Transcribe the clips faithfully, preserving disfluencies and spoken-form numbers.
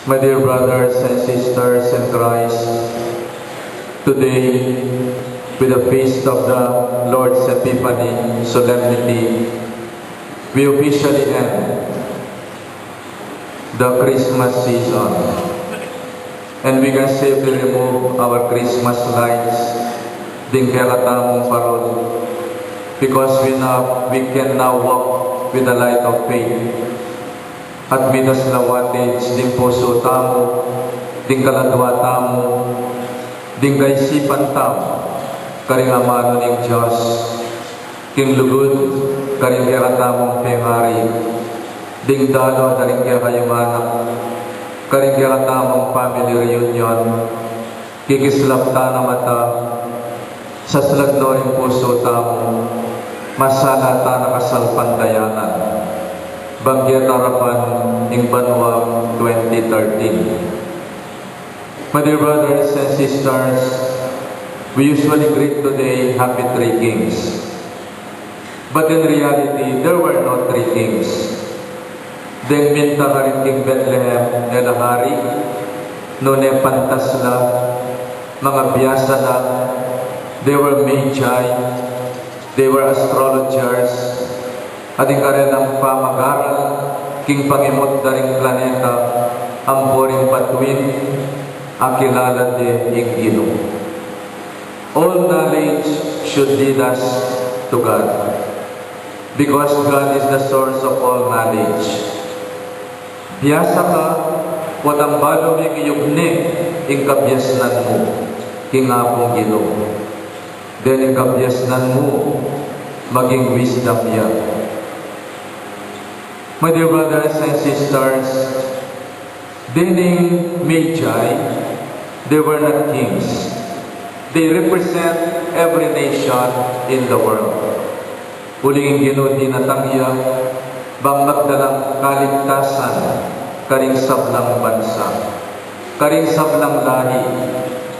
My dear brothers and sisters in Christ, today, with the feast of the Lord's Epiphany solemnity, we officially end the Christmas season. And we can safely remove our Christmas lights ding kekatamung parol, because we now, we can now walk with the light of faith. At mitas la wattage ding pusu tamu, ding kaladua tamu, ding kaisipan tamu, karing amanu ning Dios, king lugud karing kekatamung pengari, ding dalu da ring kekayung anak, karing kekatamung family reunion, kikislap tana mata, saslag no ring pusu tamu, masala tana kasalpantayanan, bang keta arapan ning banuang twenty thirteen. My dear brothers and sisters, we usually greet today Happy Three Kings. But in reality, there were no three kings. Deng minta karin king Bethlehem, e la hari, nune pantas la, mangabiasa la, they were magi, they were astrologers, at ing karelang pamagaral king pangimut da ring planeta, ampo ring batuin, akilala de ing Ginu. All knowledge should lead us to God, because God is the source of all knowledge. Biasa ka, potang balu ming iyugne ing kabiasnan mu king Apung Ginu. Then ing kabiasnan mu maging wisdom ya. My dear brothers and sisters, dening magi, they were not kings. They represent every nation in the world. Uling ing Ginu dinatang ya bang magdalang kaligtasan karing sablang bansa, karing sablang lahi,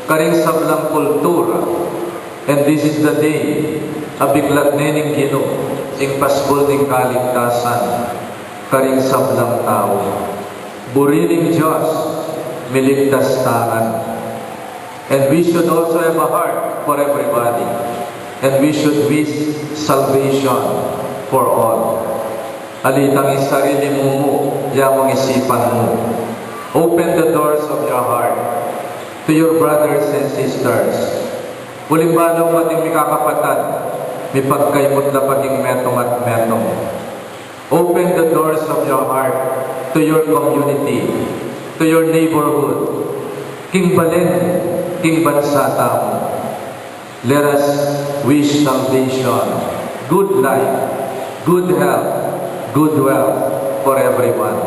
karing sablang kultura. And this is the day a biklat ne ning Ginu ing pasbul ning kaligtasan karing sablang tau. Buri ning Dios, miligtas tangan. And we should also have a heart for everybody. And we should wish salvation for all. Alitang ing sarili mu mu, ya mung isipan mu. Open the doors of your heart to your brothers and sisters. Uling balu mu ating mikakapatad, mipagkaimut la pa king metung at metung. Open the doors of your heart to your community, to your neighborhood, king balen, king bansa tamu. Let us wish salvation, good life, good health, good wealth for everyone.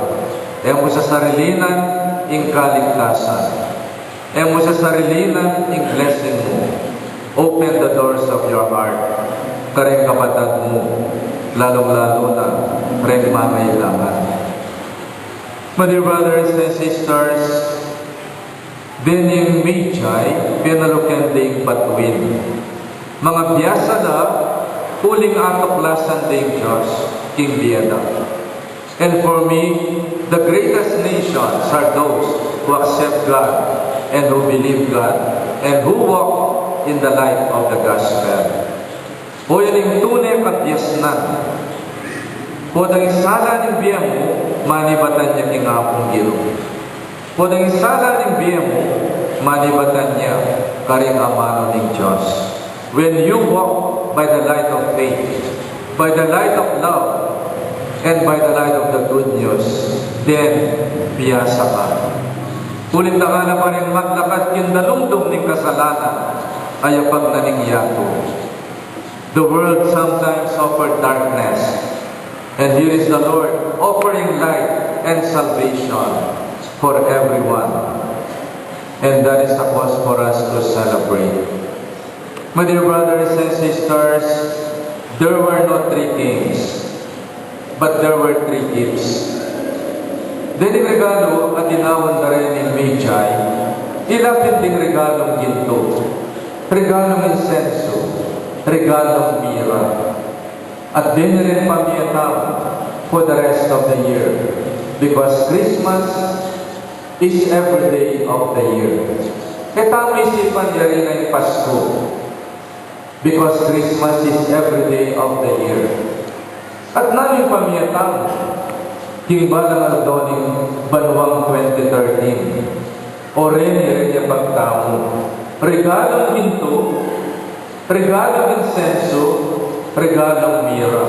E mu sasarilinan ing kaligtasan. E mu sasarilinan ing blessing mu. Open the doors of your heart kareng kapatad mu, lalung-lalu na reng mangailangan. My dear brothers and sisters, dening magi, pinaluken ding batuin. Mangabiasa la uling atuklasan ding Dios king bie da. And for me, the greatest nations are those who accept God and who believe God and who walk in the light of the gospel. O, yan ing tune kabiasnan. Potang ing sala ning bie mu, manibatan ya king Apung Ginu. Potang ing sala ning bie mu, manibatan ya karing amanu ning Dios. When you walk by the light of faith, by the light of love, and by the light of the good news, then biasa ka. Uling dakal na pa ring maglakad king dalumdum ning kasalanan, ayapag na ning yatu. The world sometimes offered darkness, and here is the Lord offering light and salvation for everyone. And that is a cause for us to celebrate. My dear brothers and sisters, there were no three kings, but there were three gifts. Dening regalu a dinaun da reng magi, ila pin ding regalung gintu, regalung insensu, regalung mira. At deni reng pamie tamu for the rest of the year, because Christmas is every day of the year. E tamu isipan yari na ing Pasku, because Christmas is every day of the year. At nanu ing pamie tamu king balang aldo ning banuang twenty thirteen? O reni, reni a pagtamu, regalung gintu, regalung insensu, regalung mira.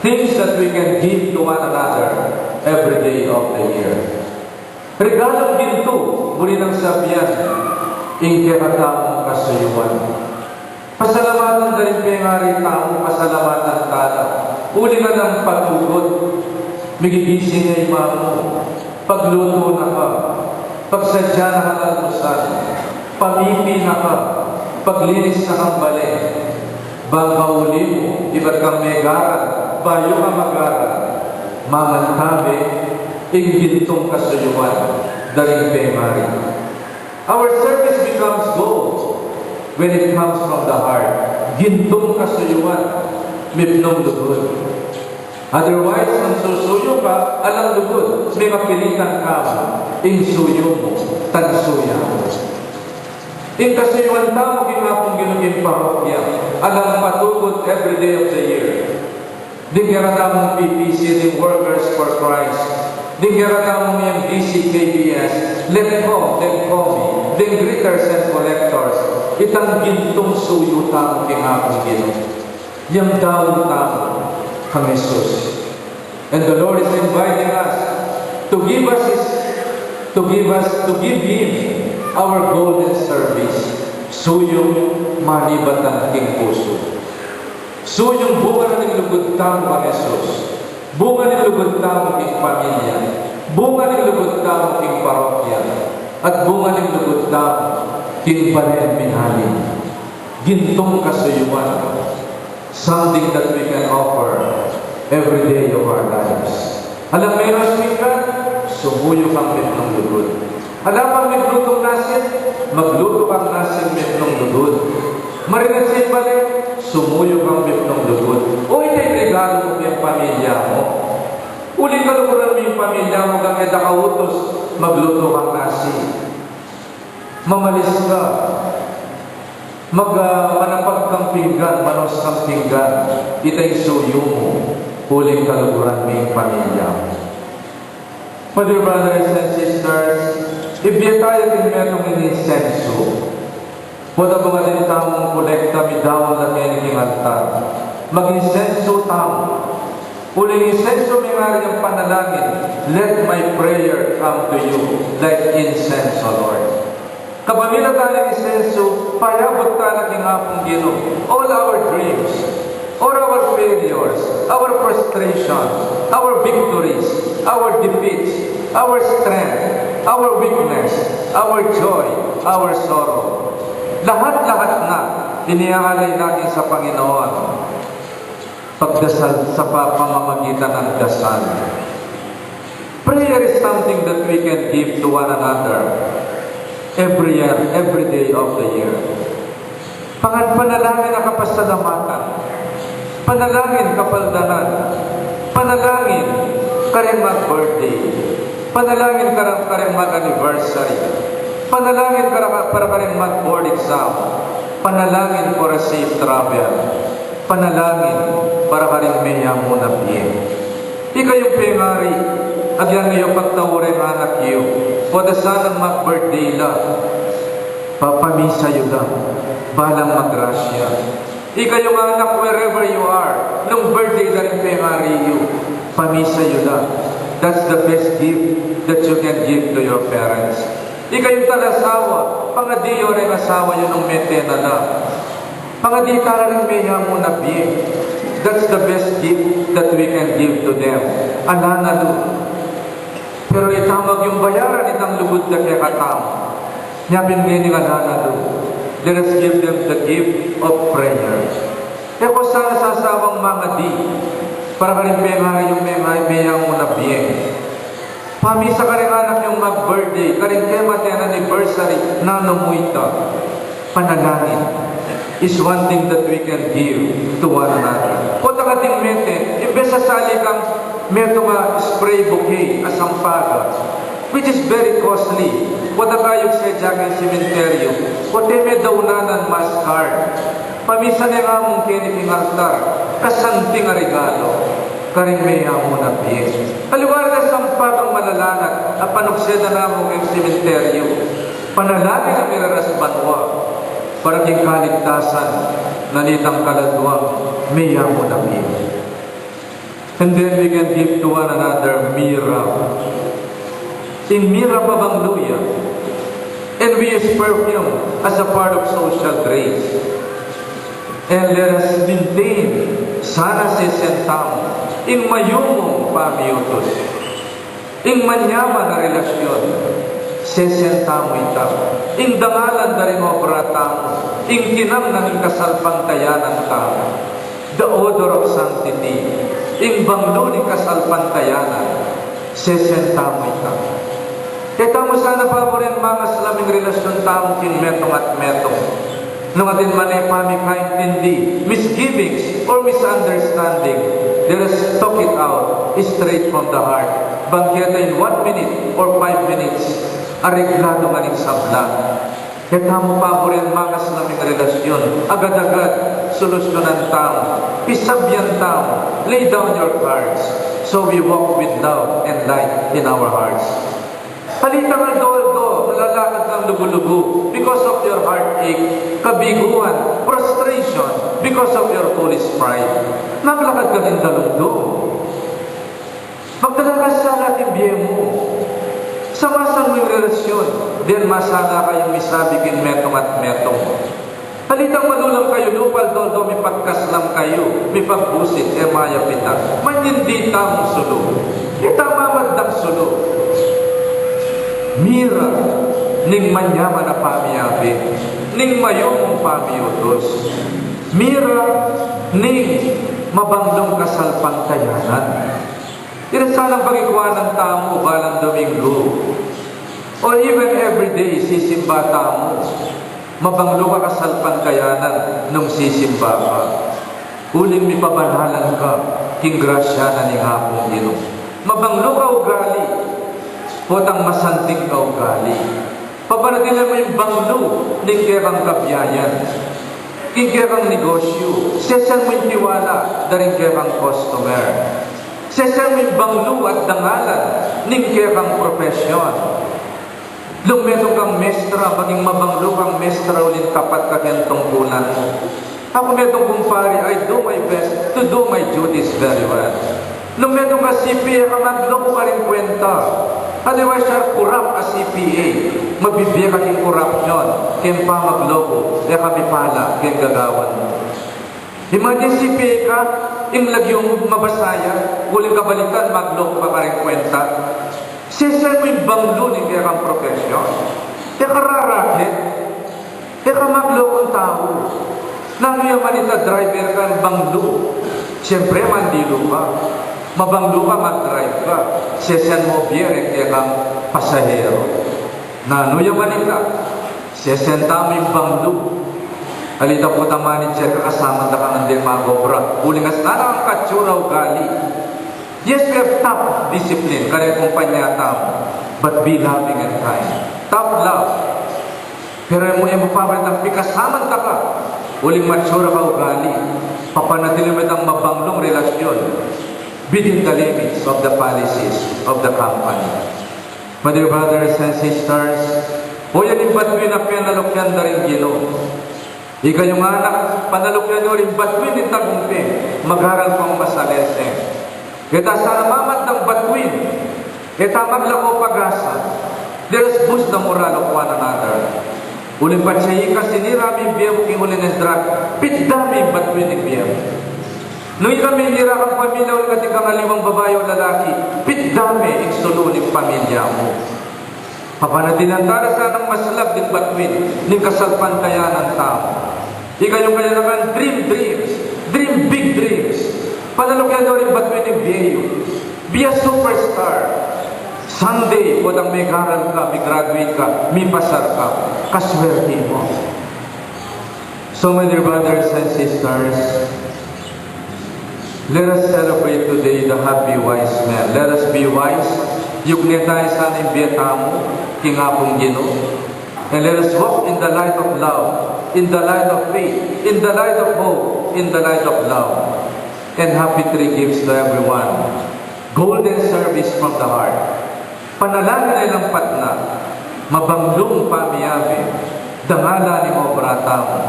Things that we can give to one another every day of the year. Regalung gintu, buri nang sabian, ing kekatamung kasuyuan. Pasalamatan da ring pengari tamu, pasalamatan tala. Uling alang patugut, migigising ya ing ima mu, paglutu na ka, pagsadya na kang almusal, pamipi na ka, paglinis na kang bale, bang kauli mu, ibat kang megaral, bayu ka magaral, mangantabe, ing gintung kasuyuan da ring pengari. Our service becomes gold when it comes from the heart. Gintung kasuyuan, mipnung lugud. Otherwise, nung susuyu ka, alang lugud, mekapilitan ka, ing suyu mu, tansuya mu. Ing kasuyuan tamu king Apung Ginu king parokya, alang patugut every day of the year. Ding kekatamung P P C, ding Workers for Christ, ding kekatamung M D C, K B S, Lecom, ding Comi, ding greeters and collectors, itang gintung suyu tamu king Apung Ginu. Yang daun tamu kang Jesus. And the Lord is inviting us to give us his, to give us, to give him our golden service. Suyung manibatan king pusu. Suyung bunga na ning lugud tamu kang Jesus, bunga ning lugud tamu king pamilya, bunga ning lugud tamu king parokya, at bunga ning lugud tamu king balen minalim. Gintung kasuyuan, something that we can offer every day of our lives. Alang menos pinggan, sumuyu kang mipnung lugud. Ala pang miplutung nasin, maglutu kang nasin mipnung lugud. Marinat sing bale, sumuyu kang mipnung lugud. O, iti ing regalu mu king pamilya mu. Uling kaluguran mu ing pamilya mu, gayung e da kautus maglutu kang nasin. Mamalis ka, mag, ah, manapag kang pinggan, manus kang pinggan, ita ing suyu mu uling kaluguran mu ing pamilya mu. My dear brothers and sisters, ibie taya king metung insensu. Potang atin tamung kolekta, midaun la keni king altar. Mag-insensu tamu. Uling insensu, mengari yang panalangin, "Let my prayer come to you like incense, O Lord." Kapamilatan ning insensu, payabut tana king Apung Ginu all our dreams, all our failures, our frustrations, our victories, our defeats, our strength, our weakness, our joy, our sorrow. Lahat-lahat na iniaalay natin sa Panginoon. Pagdasal sa pa-, pamamagitan ng dasal. Prayer is something that we can give to one another every year, every day of the year. Pangan-, panalangin a kapasalamatan, panalangin kapaldanan, panalangin kareng mag-birthday, panalangin kareng, kareng mag-anniversary, panalangin kareng, para kareng mag-board exam, panalangin for a safe travel. Panalangin para karing meyamu na bie. Ikayung pengari, agyang e yu pagtaure ing anak yu, o da sanang mag-birthday la, pa-, pamisa yu la, balang magrasya. Ikayung anak, wherever you are, nung birthday da ring pengari yu, pamisa yu la. That's the best gift that you can give to your parents. Ikayung talasawa, pangadi yu reng asawa yu nung mete na la. Pangadi tala ring meyamu na bie. That's the best gift that we can give to them. Ala na lu. Pero e tamu agyung bayaran itang lugud da kekatamu. Nya pin ngeni, ala na lu. Let us give them the gift of prayer. E ko sana sasawang mangadi para karing pengari yung mengari, meyamu na bie. Pamisa karing anak yung mag-birthday, karing kemate, anniversary, nanu mu ita. Panalangin is one thing that we can give to one another. Potang atin mete, imbes a sali kang metung a spray bouquet a sampaga, which is very costly. Pota kayug sedya keng sementeryo, pota me daunan mas card. Pamisan ne ngan mu keni king altar, kasanting a regalo karing meyamu na bie. Aliwa na sampag a malalanat a panugsedan na mu keng sementeryo, panalangin a miraras banua para king kaligtasan na nitang kaladwang meyamu na bie. And then we can give to one another myrrh. Ing myrrh pabanglu ya. And we use perfume as a part of social grace. And let us maintain sana sesen tamu ing mayumung pamiutus, ing manyaman a relasyun, sesen tamu ita, ing dangalan da ring obra tamu, ing tinamnan ning kasalpantayanan tamu, the odor of sanctity, ing banglu ning kasalpantayanan, sesen tamu ita. E tamu sana paburen mangaslam ing relasyun tamu king metung at metung. Nung atin man e pamikaintindi, misgivings, or misunderstanding, let us talk it out straight from the heart. Bang keta in one minute or five minutes, aregladu na ning sabla. E tamu paburen mangaslam ing relasyun, agad-agad solusyunan tamu, pisabyan tamu, lay down your cards, so we walk with love and light in our hearts. Palitang aldo-aldo, malalakad kang lugu-lugu because of your heartache, kabiguan, frustration, because of your foolish pride. Maglakad ka king dalumdum. Magdala ka sala king bie mu. Samasan mu ing relasyun, then masala kayung misabi king metung at metung. Palitang malulang kayu, lupa aldo-aldo mipagkaslam kayu, mipagbusit, e mayap ita. Maintindian tamung sulu. Ita mamadang sulu. Myrrh ning manyaman a pamiabe, ning mayumung pamiutus. Myrrh ning mabanglung kasalpantayanan. Ira sanang pagikuanan tamu balang Domingo, or even everyday sisimba tamu, mabanglu ka kasalpantayanan nung sisimba ka. Uling mipabanalan ka king grasya na ning Apung Ginu. Mabanglu ka ugali, potang masanting ka ugali. Papanatilian mu ing banglu ning kekang kabiayan, ing kekang negosyu, sesen mu ing tiwala da ring kekang customer. Sesen mu ing banglu at dangalan ning kekang propesyon. Nung metung kang mestra, maging mabanglu kang mestra uling tapat ka keng tungkulan mu. Aku metung kumpari, I do my best to do my duties very well. Nung metung ka C P A, e ka magloku karing kwenta. Otherwise, siya kurap a C P A, mabibie ka king kurapsyon keng pamagloku, e ka mipala keng gagawan mu. Imagine C P A ka, ing lagyu mu mabasa ya, uling kabalikdan magloku ka karing kwenta. Sesen mu ing banglu ning kekang propesyon. E ka rarakit. E ka maglokung tau. Nanu ya man ita, driver ka, banglu? Siyempre, mandilu ka. Mabanglu ka, mag-drive ka. Sesen mu bie reng kekang pasahero. Nanu ya man ita? Sesen tamu ing banglu. Ali ta pu, ta manager ka, kasaman da ka ngan deng mag-obra. Uling asna kang katsura, ugali. Yes, we have tough discipline kareng kumpanya tamu, but be loving and kind. Tough love. Pero e mu, e mu pabaritang pikasaman ta ka, uling matsura ka ugali. Papanatili mu itang mabanglung relasyon within the limits of the policies of the company. My dear brothers and sisters, o yan ing batuin a penalukyan da ring Ginu. Ikayung anak, panalukyan yu ring batuin ning tagumping, mag-aral kung masalese. E ta sana mamatdang batuin, e ta maglako pag-asa. Let us boost the morale of one another. Uling patse ika, sinira me ing bie mu king uli ning drug, pitda me ing batuin ning bie mu. Nung ika minira kang pamilya, uling atin kang aliwang babai o lalaki, pitda me ing sulu ning pamilya mu. Papanatilian ta la sanang maslag ding batuin ning kasalpantayanan tamu. Ikayung kayanakan, dream dreams. Dream big dreams. Panalukyan yu ring batuin ning bie yu. Be a superstar. Someday, potang megaral ka, me-graduate ka, mipasar ka, kaswerte mu. So, my dear brothers and sisters, let us celebrate today the happy wise men. Let us be wise Yukne taya sana ing bie tamu king Apung Ginu. And let us walk in the light of love, in the light of faith, in the light of hope, in the light of love. And happy three gifts to everyone. Golden service from the heart. Panalangin a lampat na, mabanglung pamiyabe, dangalan ning obra tamu,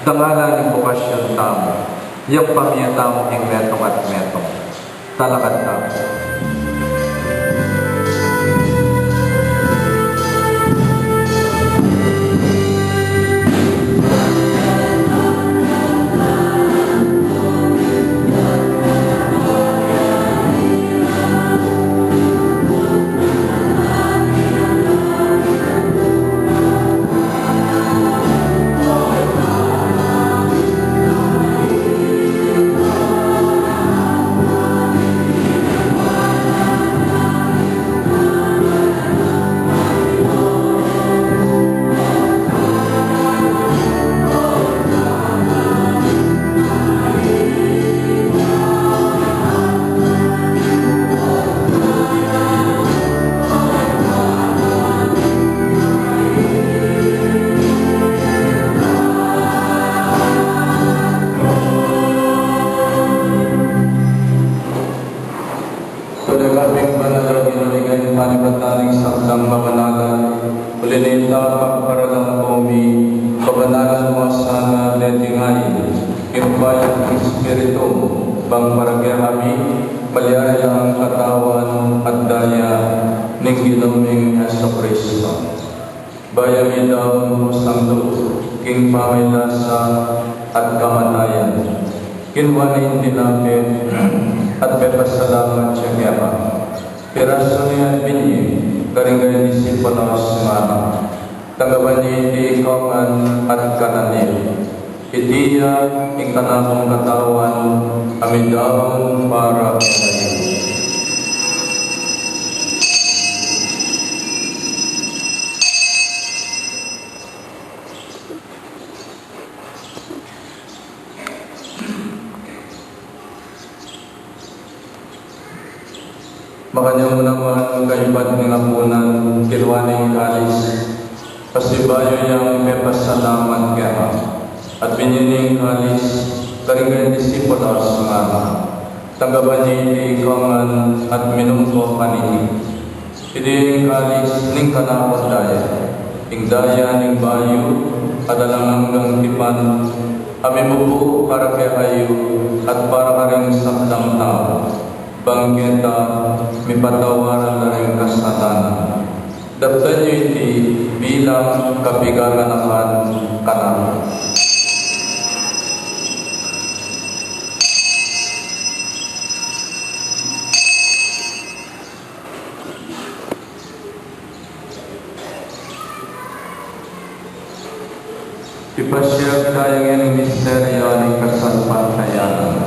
dangalan ning bokasyon tamu, yang pamye tamu king metung at metung. Talakad tamu. Tuloy kaming banal, O Ginu, ing panibatan ning sablang kabanalan. Uli na nita, pagparalan ku mi, kabanalan mu sana deti ngeni king bayu'ng Espiritu mu, bang para kekami malyari lang katawan at daya ning Ginu ming Jesucristo. Bayu mi daun pusang lub king pamagkasakit at kamatayan, kinua ne ing tinapin at pepasalamat ya keka, pirasu ne at binye karing kayang disipulos, ngana: Tanggapan ye iti ikayu ngan at kanan ye. Iti ya ing kanakung katawan, a midaun para kekayu. Makanyan mu naman, kaybat ning apunan, kinua ne ing kalis, pasibayu yang pepasalamat keka, at binye ne ing kalis karing kayang disipulos, ngana: Tanggapan ye iti ikayu ngan at minum kayu kaniti. Iti ing kalis ning kanakung daya, ing daya ning bayu at alang anggang tipan, a mibubu para kekayu at para karing sablang tau, bang keta mipatawaran la ring kasalanan. Daptan yu iti bilang kapaganakan kanaku. Ipasiag taya ngeni ing misteryu ning kasalpantayanan.